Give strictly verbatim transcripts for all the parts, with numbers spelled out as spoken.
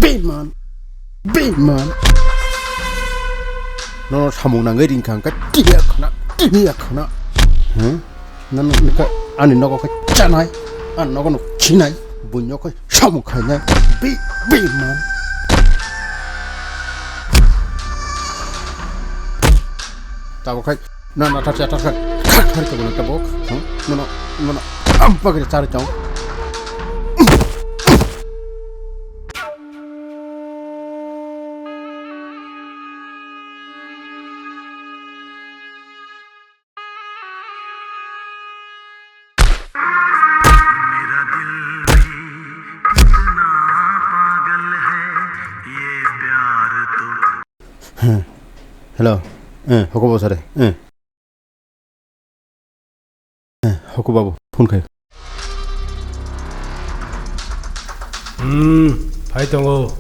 Beman. Beman. Nono samung nangwi ringkha hwnkhe tini akhana, tini akhana. Hmm? Nono nika ani nogo khe chanai, ani nogo no khinai, buino khe samung khainai. Be, beman. Tabuk khai. Na, na, thar cha, thar, thar, thar, thar, thar, tabuk. Hmm? Nono, nono, am pagri chari chong. Hello. Eh, hoko bo sare. Eh. Eh, hoko babu, phone khai. Hmm, phai tongo.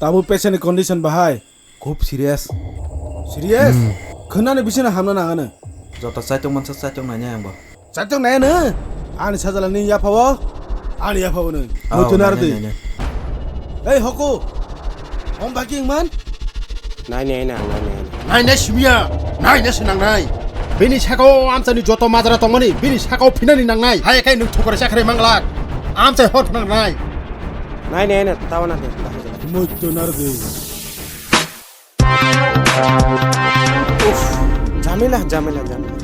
Tabuk patient ni condition bahai. Khub serious. Serious? Hmm. Khwnani bisingno hamna nangano. Joto chaitok mansa chaitok nainai angbo. Chaitok naiyano? Ani sajala ni yaphao? Ani yaphao nung. Oh, muchuna nainai, rwdi. Nainai. Ei, Hoku! Hom baki wngman? Nainai, nai, nai, nai, nai. Nainai simiya! Nainai se nangnai! Bini sakao amchani joto majra tongmani, bini sakao phinani nangnai. Hai khai nung thukore chakre manglak. Amchai hor phunang nai. Nainai, nai, tawa nai, nai. Muchuna rwdi. Uff, jamila, jamila, jamila.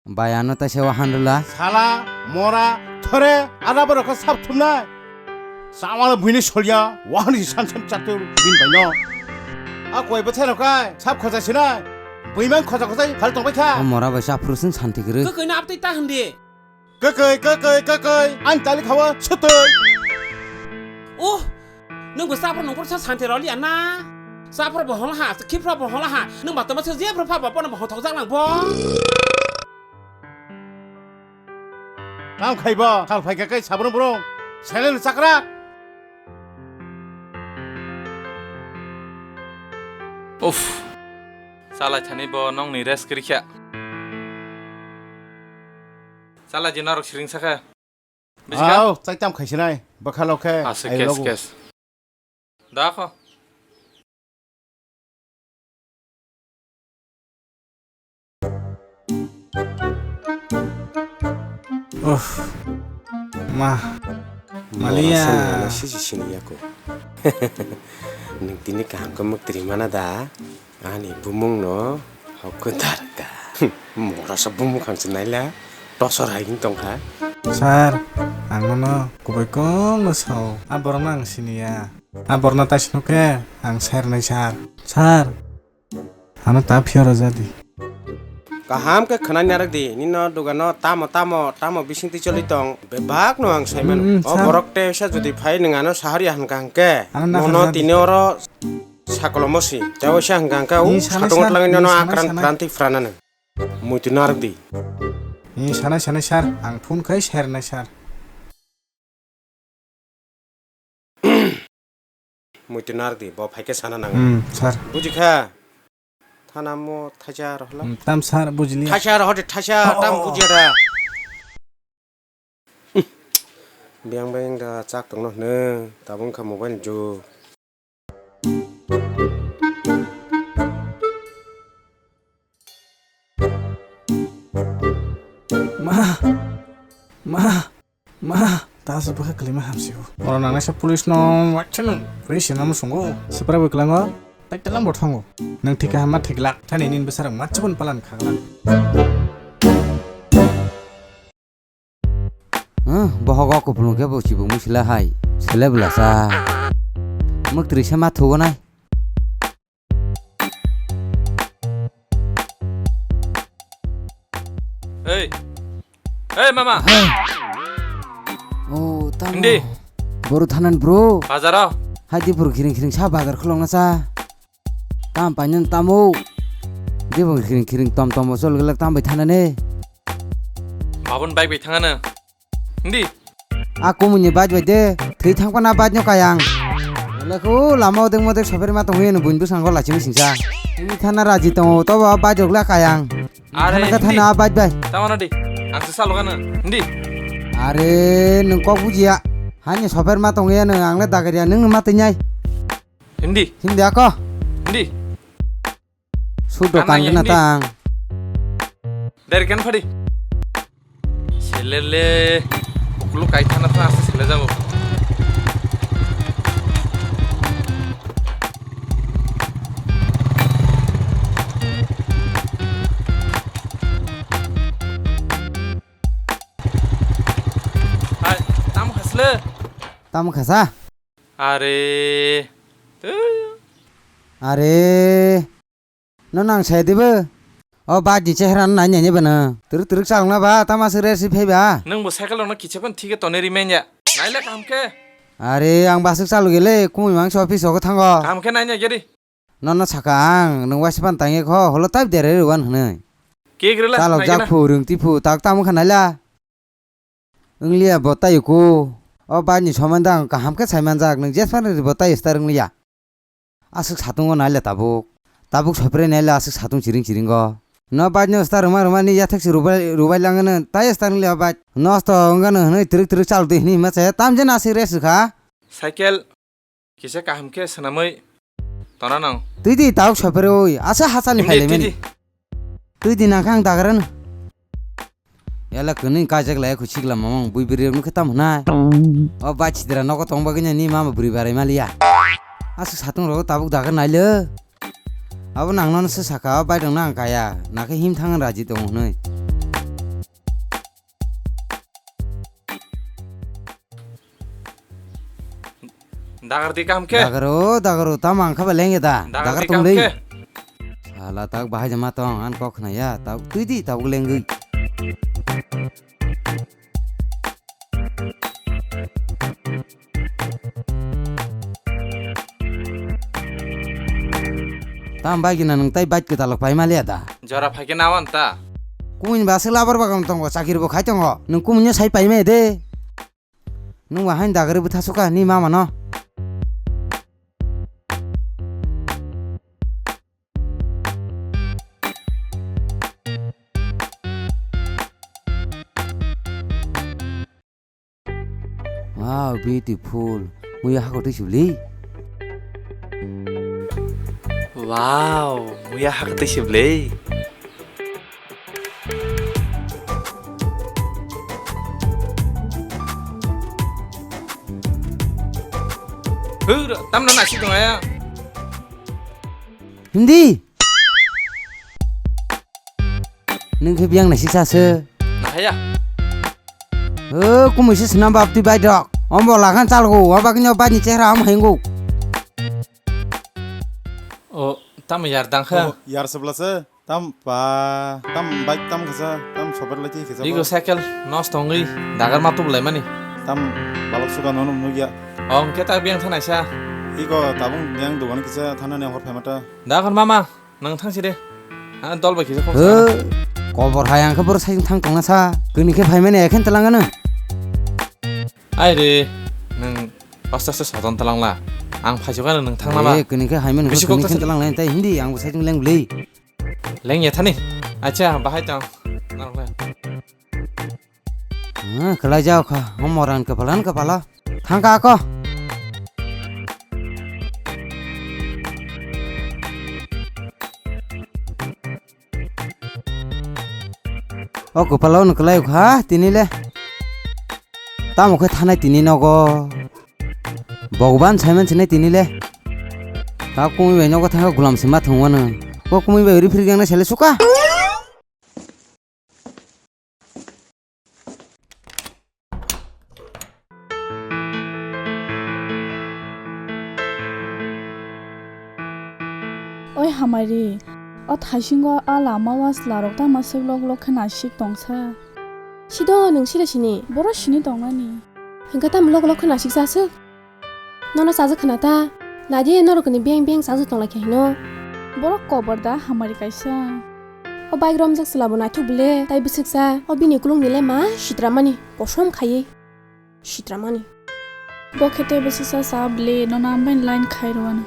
Bai, ano taisa wahan rwla. Sala, mora, thore, ada borok khe sap thumnai. Samala buini solya, wahan si san san chatur, bin bai no. A koi bwthai rok kai, sap khoja sinai. Buimang khoja khoja phal tong bai kha. O mora bai sa phuru sin santi kwrwi. Kwkwi no abtwi ta hindi. Kwkwi, kwkwi, kwkwi, ani tali khawa swtwi. Oh, nwng bo chaphro nongkhor sa santi rwliya na? Chaphro bo hongla ha, khiphro bo hongla ha, nwng ba tongma se jephru pha ba bono bo hothok jak nang bo. Kam khai bo, sal phai kha kai sabro bro, selen chakra. Uff, chalai thani bo nongni rest kwrwi kha. Chala di norok siring sakha. Bisi kha? Au, chaitam khaisinai. Bwkhalo khe. Ase ai kes, logo. Kes. Da kho. Uff. Ma. Maliya. Mora sa nana sisi sini yako. Nwng tini kaham khe mwktwi mana da? Ani bumung no hokhe darka. Mora sa bumung khang se naila tosor hai wng tongkha. Sir, ang nono kubui kok no sao. A borok no ang siniya. A borok no taisno khe ang sir nai sir. Sir, ano ta phiyoro jadi. Kaham khe khwnai narwk di, nino dugano tamo tamo tamo bisingtwi choli tong, bebak no ang sai mano. Mm, mm, o sir. Borok tei sa jodi phai nwng ano sahari hwnkha hwnkhe, ano nono naharjadi. Tini oro Sakolomo si, tei waisa hwnkha hwnkhe o satungo twlangwi nono sanai, akran sanai. Pranti pranano. Muitu narwk di. Ni sanai sanai sir, ang phone khai sernai sir. Muitu narwk di, bo phaikhe sana nango. Hmm, sir. Bujikha? Thana mo thaisa rohla. Hmm, tam sir, bujiliya. Thaisa rohde, thaisa, oh, tam oh, oh. Bujiya da. Biyang biyang da chak tongno hwno, tabuk wngkha mobile ni jug. Ma, ma, ma, ta se bwkha kwlwima hamsio. Oro nangnai sa police no wacha no, police no musungo. Sipra bo klango, tai telang bo thango. Nang thik ha ma thik lak, thani nin bwsarang ma chukun palan khagla. Huh, bohogo kupulung khe bo chibuk mui sila hai. Sele bwlasa. Mwktwrwi se ma thugo nai. Hey. Hey, mama. Hey. Oh, tamo. Hindi. Boru thanan bro. Bazaro. Hai di bro khiring khiring sa bazar khulong na sa. Tam painani tamo. Dibung khiring khiring tom tom bosol gelak tam bai thanane. Babun bike bai thangana. Hindi. A kumuni bike bai de, thwi thangpana bike no kayang. Lekhu lama odek modek soper ma tongwi no buin bwskango lachimi singsa. Ini thana raji tongo, tobo bike rok la kayang. Are, thana ka hindi. Thana bike bai. Tamana di. Ang se salo kana. Hindi. Are, nung kok bujiya. Hani soper ma tongwi no, ang le dagariya, nung ma twinyai. Hindi. Hindi ako. Hindi. Sudo kan kena tang. Dari kan padi. Selele. Ukulu kai thana thana asa sele jago. Hai, tam khasle. Tam khasa. Are. Are. No nang sai dibo. O bike ni chehra no nai nai bana. Turuk turuk chalok na ba, tama se resi phai ba. Nang bo cycle rok no kicha kon thike tone ri manya. Nai le kaham khe. Are ang basuk chalok gele, kumui mang office o thango. Kaham khe nai nai gedi. No no saka ang, nung waisa pan tangye kho, holo type dere ri wan hwnwi. Ke grela. Chalok jak phu, rung ti phu, tak tamo kha nai la. Wngliya bo taiyo ko. O bike ni soman da ang kaham khe sai manjak, nwng jesmani bo taiyo star wngliya. Aswk satung o naile tabuk. Tabuk sopre naile aswk satung chiring chiring o. No bike no star rwma rwma ni yathek se rubai rubai langano taiyo star wngliya bike. Nosto wngano hwnwi twrwk twrwk chalok di hwnwi hima chaya tamjani aswk rest rwkha. Cycle. Kisa kaham khe swnamwi tona nang. Twi di tabuk sopherwi asa hachal ni phailai mani. Twi di nang khe ang dagarano. Yala kwnwi kajak lai khu sikla mamang bui bwrwi rok nukhe tamo hwnai. O bai chidra nogo tong bagwi ni mama bwrwi barai maliya. Aswk satung rogo tabuk dagar nailo. Abo nang nono se saka o bai rok nang kaya nakhe him thang raji tongo hwnwi. Dagar di kaham khe. Dagaro, dagaro, tamo ang kha ba lengya da. Dagar di kaham khe. Sala tak bahai jama tong, an kok khna ya, tak twi di, tak lengwi. Tam bai gina nung tai bike kwtal rok pai maliya da. Jora phai khe nawan ta. Kumui ni baswk labar bagan tongo, chakiri bo khai tongo. Nung kumui no sai pai maya de. Nung ba hain dagari bwtha suka ni mama no. Wow, beautiful. Muya hakotwi sibli. Wow, muya hakotwi sibli. Hura, tamno nasi dong ya. Hindi. Nung khe biyang naisik sa se. Nahaya. O, kumui se swnam bab twi bai dok. Ombo lagan chalgo, wabak nyo bai ni chehra am haingo. O, tamo yar dang kha. O, yar sebla se. Tam pa, tam bike tam khasa, tam sober lai kisa. Igo cycle nosto wngwi dagar ma tubulai mani. Tam balok suka nono nugya. O, hwnkhe ta biyang thanai sa. Igo tabung biyang dugan kisa thanani hor phaimata. Dagar mama, nang thang si de. Ha, dol bai kisa kok. He, kobor hai ang khe boro sai thang tongna sa. Kini khe phaimani ekhen talangano. Ai re, nang aste aste saton talangla. Ang phaisokano nang thang nama. Eh, kini khe haimani bisi kok kini khe talangla, tai hindi ang bo sai leng bli. Leng ya thani. Acha, bahai tang. Narok le. Hmm, kwlai jao kha. O moran kwpal, an kwpalo. Thangka ako. O kwpalo no kwlai kha tini le. Tamo khe thanai tini nogo. Bhagwan Simon sinai tini le. Ta kumi bai nogo thangka gulam sima thungwano. O kumi bai uri phirgang na sele suka. Oi hamari, o thaisingo a lama o chwlarok tama swk lok lok khe nasik tongsa. Sido nwng sida sini? Boro sini tongnani. Hwnkhe tamo lok lok khe nasik sa swk? Nono chajak khna ta? Naidi norokni beng beng chajak tonglaikha hino. Borok kobor da hamari kaisa. O bike romjak chwla bo naithok bwle, tai bwswk cha. O bini kulungni le ma sitramani, kosom khaiwi sitramani. Bo khe tei bwswk cha cha bwle, nono ambai line khai rwano.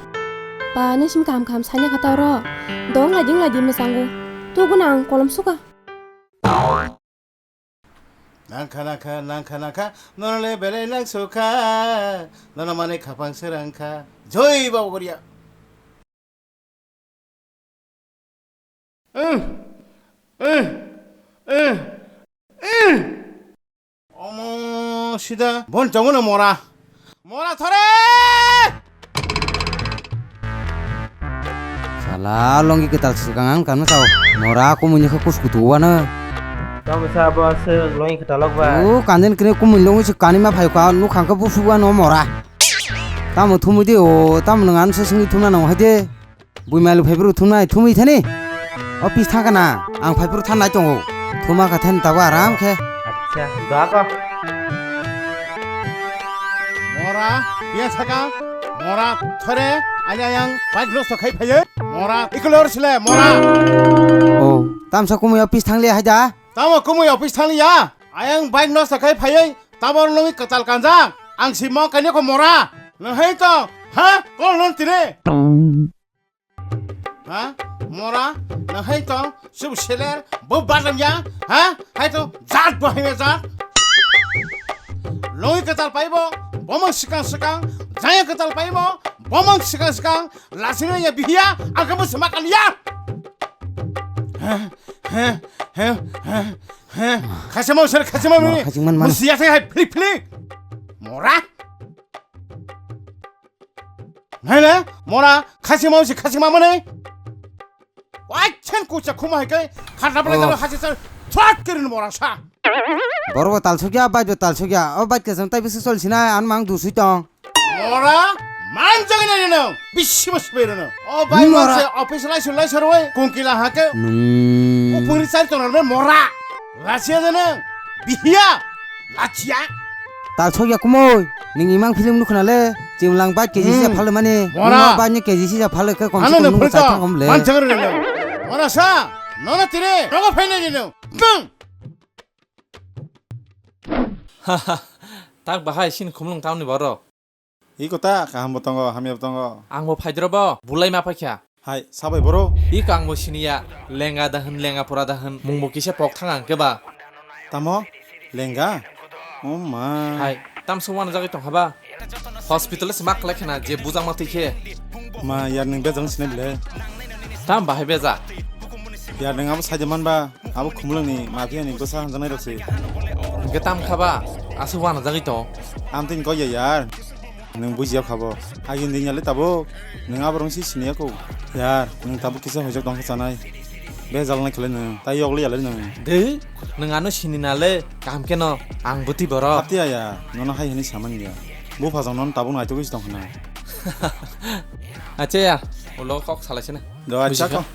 Ba, nung simi kaham kaham saina kha ta oro. Dong laidi wng laidi mwchango. Tubuna ang kolom suka. Nangkha, nangkha, nangkha, nangkha, nono le belai nangsukha, nono manwi khapang srangkha. Joi Baba Goria. Omo sida bon chongno mora. Mora thore! Sala, longi kwtal swkang ang kano sao. Mora kumui ni khe kus kutu wano. Tamo sa bo se longi kwtal lok ba. O kanden kre kumui longi se kani ma phai ka, nu khang ka busu wano mora. Tamo thumui di o, tamo nang an se singni thumna nang hai de. Bui mailu phaiphuru thumnai, thumwi thani. O pis thangkha na, ang phaiphuru than nai tongo. Thuma kha thani tabuk aram khe. Acha, doa ko. Mora, biya saka, mora, thore, ani ayang, bike nosto khai phaiye, mora, ikolor sile, mora. O, tamsa kumui o pis thangliya haida? Tamo kumui o pis thangliya? Ayang bike nosto khai phaiye, tabor nungwi kwtal kanjak, ang si mo kainwi kho mora. Nahai to, ha? Kol non tire. Ha? Mora, nang hai tong, sub seler, bo badam ya, ha? Hai to, jat bo hai jat. Loi kwtal paibo, bomang sikang sikang, jaya kwtal paibo, bomang sikang sikang, lasino ya bihiya, agam sama kaliya. Ha? Ha? Ha? Ha? Ha? Khasima usir, khasima mora ni. Khasing man man. Musiya sai hai flik flik. Mora. Naile, mora, khasima usi khasima mane. Wai chen kucha khuma hai kai, khata pala Oh. Jalo hasi sar, thwat kirin mora sa. Borok bo talsukya, bike bo talsukya. O bike kesam tai bisi sol sinai, an mang dusui tong. Mora, man jagina nino, bisi mas berino. O bike Mora. Mora se office lai sulai sarwai, kungkila hake. Nung. Upuri sari tonar me mora. Lasia jana, bihiya. Lachia. Talsok ya kumoi. Ning imang film nukha na le. Chimlang bike K G sisa Hmm. Phale mani. Mora. Nungma bike ni K G sisa phale ke komse Ano kom ne nung phulto. Chai thang om le. Man chang re no. Mora sa. Nono tire. Nogo phai nai no. Tung. Tak bahai sin khumlung tamni boro. Iko ta, kaham bo tongo, hamya bo tongo. Ang bo phaidro bo, bulai ma phaikha. Hai, sabai boro? Iko ang bo siniya, lenga da hwn, lenga pura da hwn, mung bo kisa pok thang ang khe ba. Tamo? Lenga? Oh ma. Hai, tamso wana jagwi tongkha ba? Hospital se mak khlai khna je bujang ma twi khe. Ma, yar nwng bejang sinai bile. Tam bahai beja. Yar nwng abo saide man ba, abo khumlung ni mafia ni bwsa hanjaknai rok se. Hwnkhe tam kha ba, aswk wana jagwi tong. Amtwini kok ya yar. Nwng bujiya kha bo. Agini din yale tabuk. Nwng aborok si siniya ko. Yar, nwng tabuk kisa hoijak tongkha chanai. Bejal nai khlai nwng. Tai yokli yale nwng. De, nwng ano sini nale, kaham keno, ang bwtwi borok. Haptiya ya, nono hai hwnwi samani ya. Buphajwk nono tabuk naitugwi si tongkha na. Acha ya, ulo kok salai sene. Do acha Bujikha. Ko.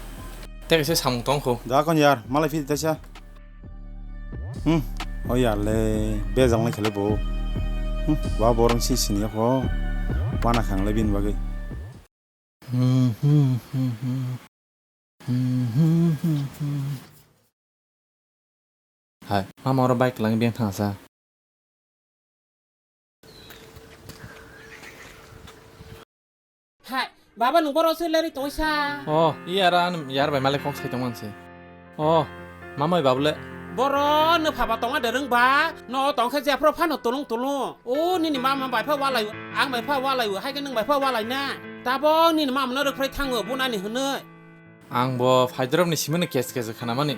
Tei kaisa samung tong kho. Da kon yar, malai phi taisa. Hmm, o yar le, bejal nai khe le bo. Hmm, ba borong si sini kho. Wana khang le bini bagwi. Hai, mama oro bike lang beng thang sa. Hai, baba nung boro se leri tongsa. Oh, i ara an yar bai male kok sai tongman se. Oh, mamai babule. Boro no phaba tongma de rwng ba, no tong khe jephru phano tulung tulung. O nini mama bai pha walai, ang bai pha walai, hai khe nwng bai pha walai na. Tabok nini mama no rwkhroi thango, bunani hwnwi. Ang bo phaidrop ni simi no kes kes khana mani.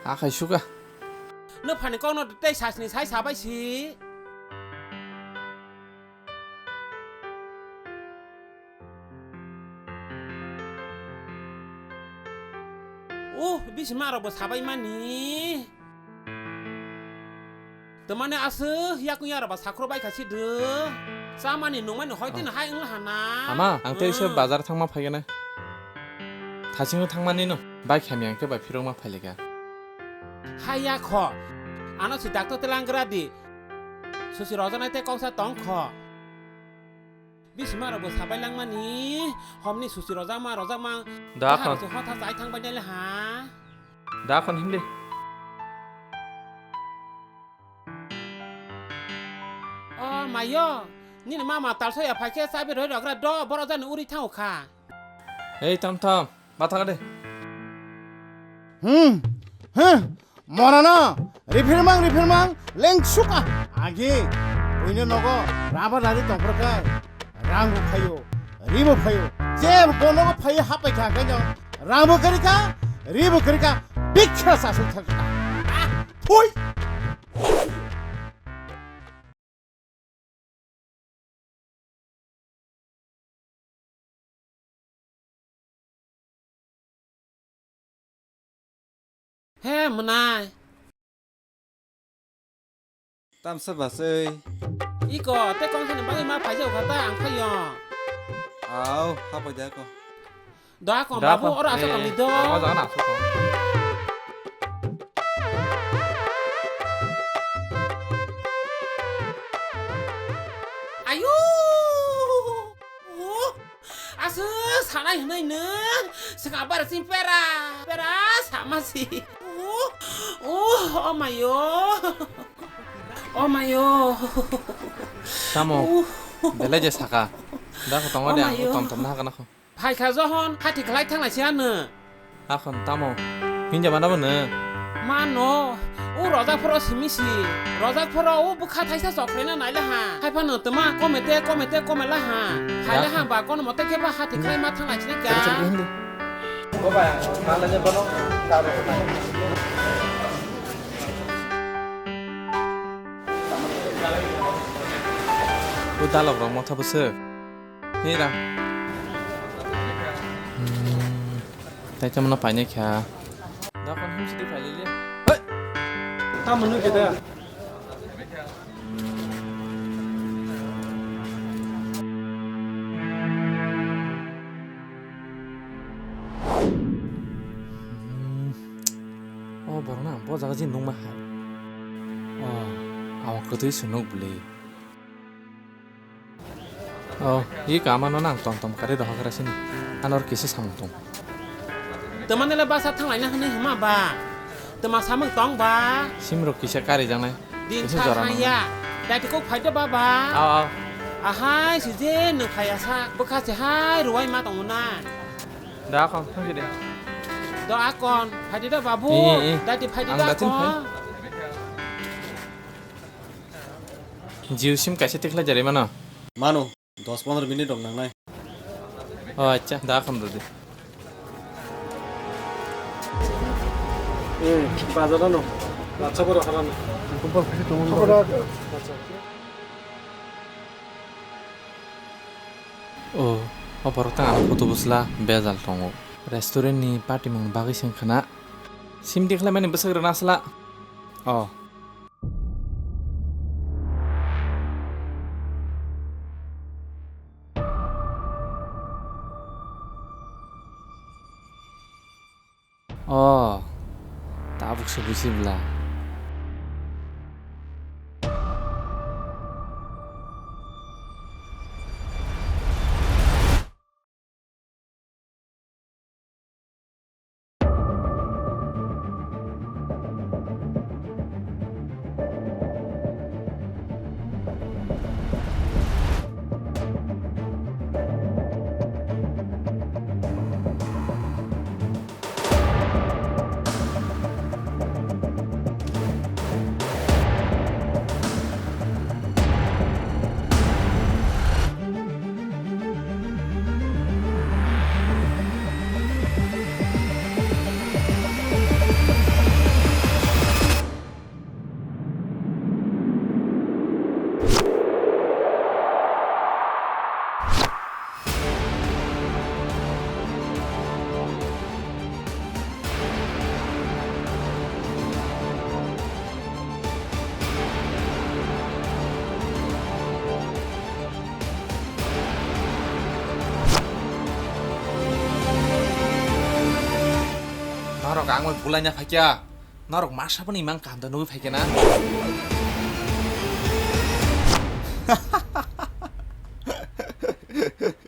Akhai suka. No phani kok no tei sasni sai sabai si. Uh, bisi ma rok bo sabai mani. Tamani aswk yakung yarok ba sakhro bai kha si de. Chamani nungmani hoi tini hai wngla hana. Ama, ang tei se bazar thangma phai gana. Thasingo thangmani no bai khamya ang khe bai phirokma phai lika. Hai ya kho. Ano si doctor telang gra di. Susi rojanai tei koksa tong kho. Bisima rok bo sabai langmani, homni susi rojakma, rojakma. Da khon. Hotha chai thang bai nai le ha. Da khon hindi. O mayo, nini mama talso ya phai khe chabi roi rogra do, boro jani uri thang kha. Ei, tam tam. Bathaka de. Hmm. Huh. Morano. Rifirmang, rifirmang. Lengsuk ah. Agi. Buino nogo. Raba rari tongphor khe. Rangbo phaio. Ribo phaio. Je bonogo phaio hapai kha khe no. Rangbo kari kha. Ribo kari kha. Bikha sasuk thak kha. Ah. Thui. He mwnai. Tamsa basai. Iko, te kong sani bagwi ma phaisa ukha ta ang khayo. Au, hapai da ko. Da kong babu, oro asa tong ni do. O jaga na, so tong. Ayu! Oh, asu sanai hinai nung, saka bar sing pera, pera sama si. Oh, oh, oh mayo. Oh mayo. Tamo, belai je saka. Da ko tongo de ang tom tom na haka na ko. Phaikha johon, hati khlai thanglai si ano. Akhon tamo, hinja mana bono? Mano, o rojak phoro simi si. Rojak phoro o bwkha thaisa chokre na naila ha. Haiphano tma komete, komete, komela ha. Haila ha ba kono mote khe ba hati khlai ma thanglai si ka. Ko ba, ma le bono. O dalok rok motha bwswk. Hei, Ram. Hmm, tai tamo no painai kha. Dokon himsidi pailele. Hei! Tamo nung khe da? Hmm. O borok na bo jaga jin nungma hai. O, amo kwtwi se nuk bwlwi. Oh, i kama no nang tom tom kari rohok ra sini. Anor kisa samung tong. Tama nela basa thang laina hwnwi hima ba. Tama samung tong ba. Sim rok kisa kari jangnai. Din kisa sa jora thang nang ya. Dai kok phai da ba ba. Aw, aw. Ahai si je no phai asa. Bwkha se hai ruwai ma tong na. Da kon thang de. Do akon phai da babu. Eh, eh, eh. Dai phai da akon. Jio sim kaisa tikhlai jari mano? Mano, dos pondro minute rok nangnai. O acha, da kham dodi. Eh, bazar ano. Acha boro haran. Khobor kisi tongo. Acha. O, o borok tang ano photo bwsla bejal tongo. Restaurant ni party mung bagwi seng khna. Sim tikhlai mani bwswk rwna sla. O. O, tabuk se buji bwla. Ang bai bulaina phaikya. Norok masa boni mang kaham da nugwi phaikya na?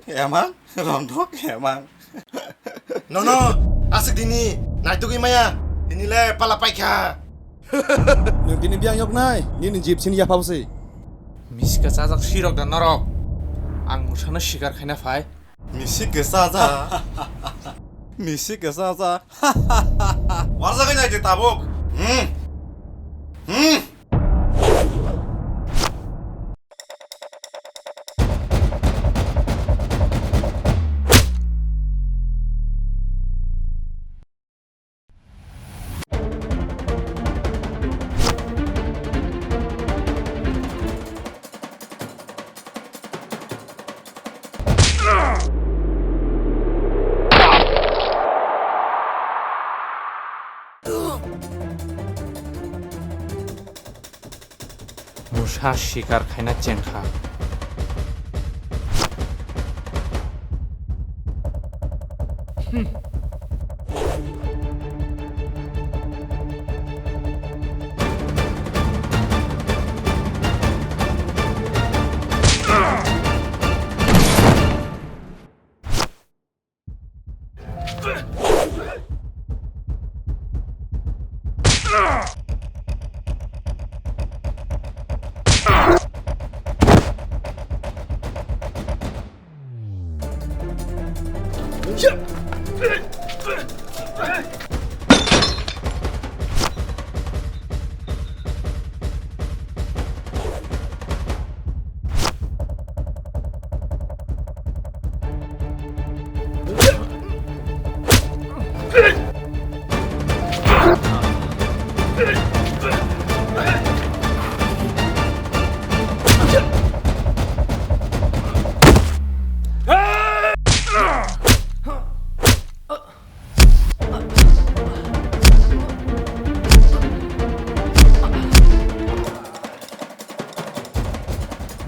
Emang, rondok emang. Nono, asik dini, naitugwi maya. Dini le pala paikha. Nwng tini biyang yok nai, nini jib sini yapha bwswi. Miska chajak sirok da norok. Ang musano sikar khaina phai. Misik kwsa ja. Misik kwsa ja. Warjagwi nai de tabuk. Hmm. Hmm. Musa sikar khaina chengkha.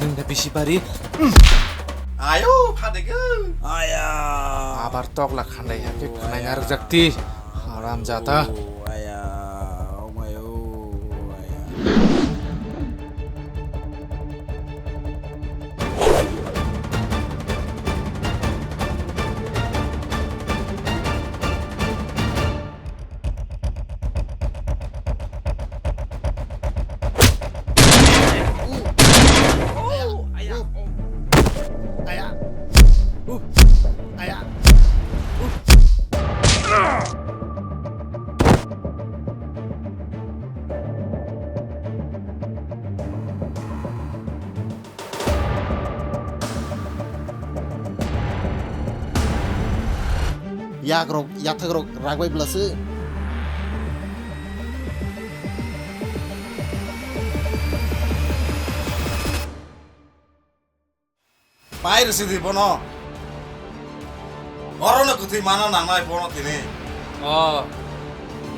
Nwng da bisi bari. Ayo, phadego. Aya. Abar tokla khandai hakhe khwnai narwkjak ti. Haram jata. Aya, omayo, aya. Yakrok, yathakrok ragbai bwlaswk. Pai rwsidi bono. Orono kwthwi mana nangnai bono tini. O,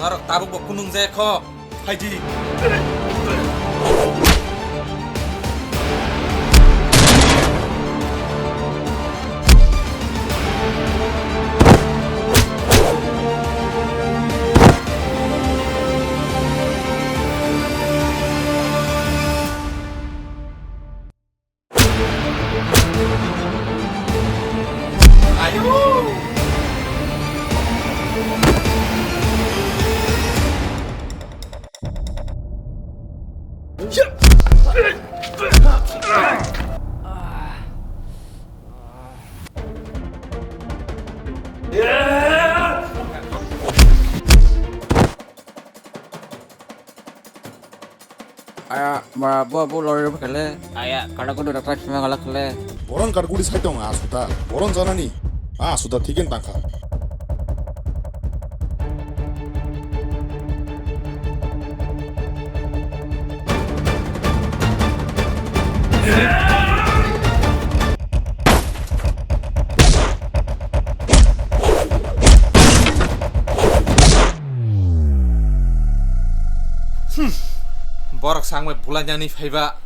norok tabukbo kunung jaya kho. Phaidi. Aya, ma bo bo lori ro khale. Aya, kada kudu daktar sima gala khale. Boron kar guri sai tong asuta. Boron janani. Asuta thiken tangkha. Hmm. Borok sangbai bulainani phaiba.